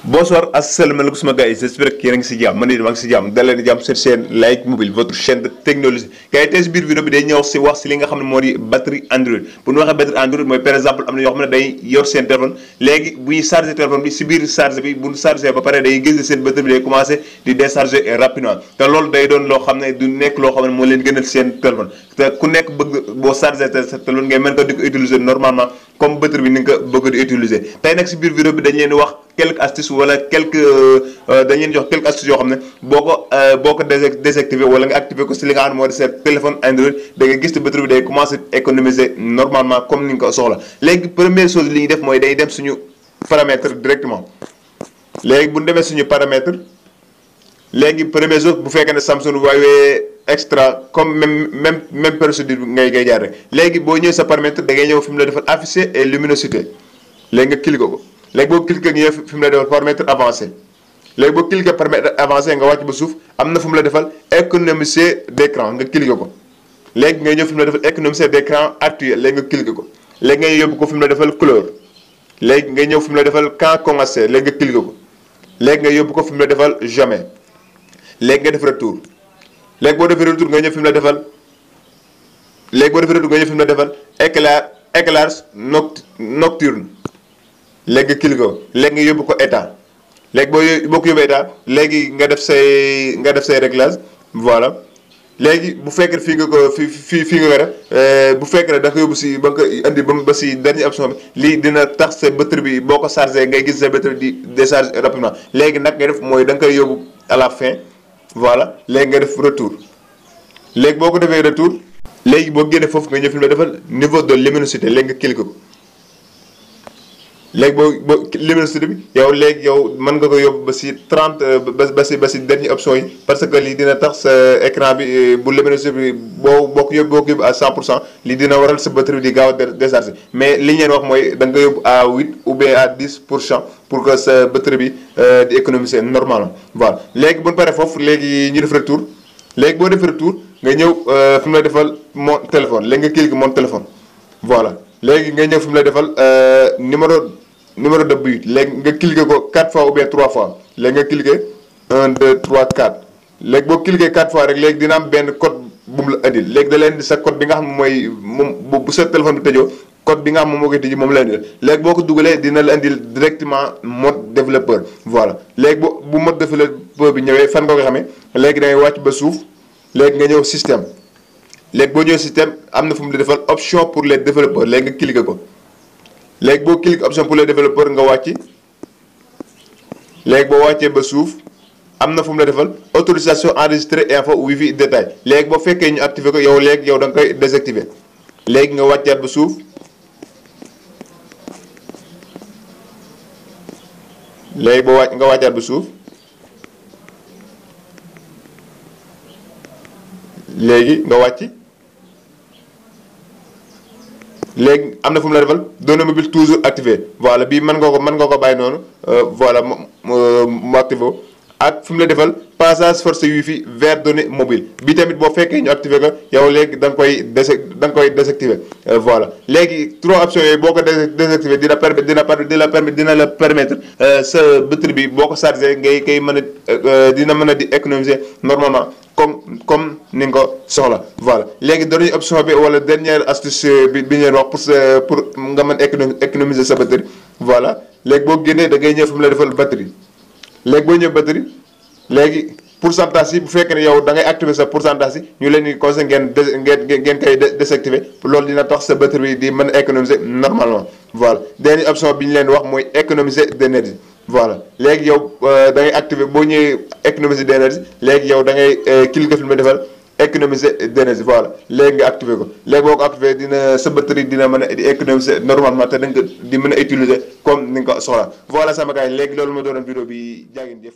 Bonsoir, assalamualaikum sama gars, j'espère que yéen a ngi si jàmm man maa ngi si jàmm dal leen di jàmm sur chaîne Like Mobile votre chaîne de technologie gars yi tey si biir vidéo bi day ñëw si wax si li nga xam ne moo di batterie Android bu ñu waxee batterie Android mooy par exemple am na yoo xam ne day yor seen téléphone léegi bu ñuy chargé téléphone bi si biir charge bi bu ñu chargé ba pare day gis ne seen batterie bi day commencé di décharger rapidement te loolu day doon loo xam ne du nekk loo xam ne moo leen gënal seen téléphone te ku nekk bëgg boo chargé sa téléphone ngay mën ko di ko utiliser normalement comme batterie bi ni nga ko bëgg di utiliser tey nag si biir vidéo bi dañ leen di wax quelques astuces wala quelques dañ leen jox quelques astuces yoo xam ne boo ko désactiver wala nga activer ko si li nga xam ne moo di sa téléphone Android da nga gis ne batterie bi day commencer économiser normalement comme ni nga ko soxla léegi première chose li ñuy def mooy day dem suñu paramètre directement léegi bu ñu demee suñu paramètre léegi première chose bu fekkee ne Samsung Huawei extra comme même procédure ngay jaar rek léegi boo ñëwee sa paramètre da ngay ñëw fi mu la defal afficher et luminosité léegi nga cliquer ko léegi boo cliquer nga ñëw fi mu la defal paramètre avancé léegi boo cliquer paramètre avancé nga wàcc ba suuf am na fu mu la defal économiser d'écran nga cliquer ko léegi nga ñëw fi mu la defal économiser d'écran actuel léegi nga cliquer ko léegi nga yóbbu ko fi mu la defal couleur léegi nga ñëw fi mu la defal quand commencer léegi nga cliquer ko léegi nga yóbbu ko fi mu la defal jamais léegi nga def retour léegi boo defee retour nga ñëw fi mu la defal éclairage nocturne léegi nga cliquer ko léegi nga yóbbu ko état léegi boo ko yóbbu état léegi nga def say réglage voilà léegi bu fekkee fii nga ko fii nga ko def bu fekkee ne da nga ko yóbbu si ba nga ko indi ba si dernière option bi lii dina tax sa batterie bi boo ko chargé ngay gis sa batterie di décharge rapidement léegi nag nga def mooy da nga koy yóbbu à la fin voilà léegi nga def retour léegi boo ko defee retour léegi boo génnee foofu nga ñëw fi mu la defal niveau de luminosité léegi nga cliquer ko léegi boo luminosité bi léegi mën nga ko yóbbu ba si 30 ba si dernière option yi parce que lii dina tax sa écran bi bu luminosité bi boo ko yóbbu à 100% lii dina waral sa batterie di gaaw a décharger mais li ñu leen wax mooy da nga ko yóbbu à 8 ou bien à 10% pour que sa batterie bi di économiser normalement voilà léegi bu ñu paree foofu léegi ñu def retour léegi boo defee retour nga ñëw fi mu la defal mon téléphone léegi nga cliquer mon téléphone voilà léegi nga ñëw fi mu la defal numéro de but léegi nga cliquer ko 4 fois ou bien 3 fois léegi nga cliquer 1 2 3 4 léegi boo cliquer 4 fois rek léegi dina am benn code bu mu la indil léegi da leen di sa code bi nga xam ne mooy moom bu sa téléphone bi tëjoo code bi nga xam moom moo koy tëjee moom la indil léegi boo ko dugalee dina la indil directement mode développeur voilà léegi bu mode développeur bi ñëwee fan nga ko xamee léegi da ngay wàcc ba suuf léegi nga ñëw système léegi boo ñëwee système am na fu mu la defal option pour les développeurs léegi nga cliquer ko léegi boo cliquer option pour les développeurs nga wàcc léegi boo wàccee ba suuf am na fu mu la defal autorisation enregistrée info wifi détail léegi boo fekkee ñu activé ko léegi da nga koy désactiver léegi nga wàccaat ba suuf léegi nga wàccaat ba suuf léegi nga wàcc léegi am na fu mu la defal données mobiles toujours activé voilà bii mën nga ko bàyyi noonu voilà mu activé ak fi mu la defal passage forcé wifi vers données mobile bi tamit boo fekkee ñu activé ko léegi da nga koy désactiver voilà léegi trois options yooyu boo ko désactiver dina la permettre sa batterie bi boo ko chargé ngay koy mën a dina mën a di économiser normalement comme ni nga ko soxla voilà léegi dernière option bi wala dernière astuce bi ñu leen wax pour nga mën économiser sa batterie voilà léegi boo génnee da ngay ñëw fi mu la defal batterie léegi boo ñëw batterie léegi pourcentage yi bu fekkee ne da ngay activer sa pourcentage yi ñu leen di conseil ngeen koy désactiver loolu dina tax sa batterie bi di mën a économiser normalement voilà dernière option bi ñu leen wax mooy économiser d'énergie voilà léegi da ngay activer boo ñëwee économiser d'énergie léegi da ngay cliquer fi mu defal économiser d'énergie voilà léegi nga activer ko léegi boo ko activer sa batterie dina mën a di économiser normalement te da nga di mën a utiliser comme ni nga ko soxla voilà sama gars yi léegi loolu ma doonoon vidéo bi jaa ngeen jëf.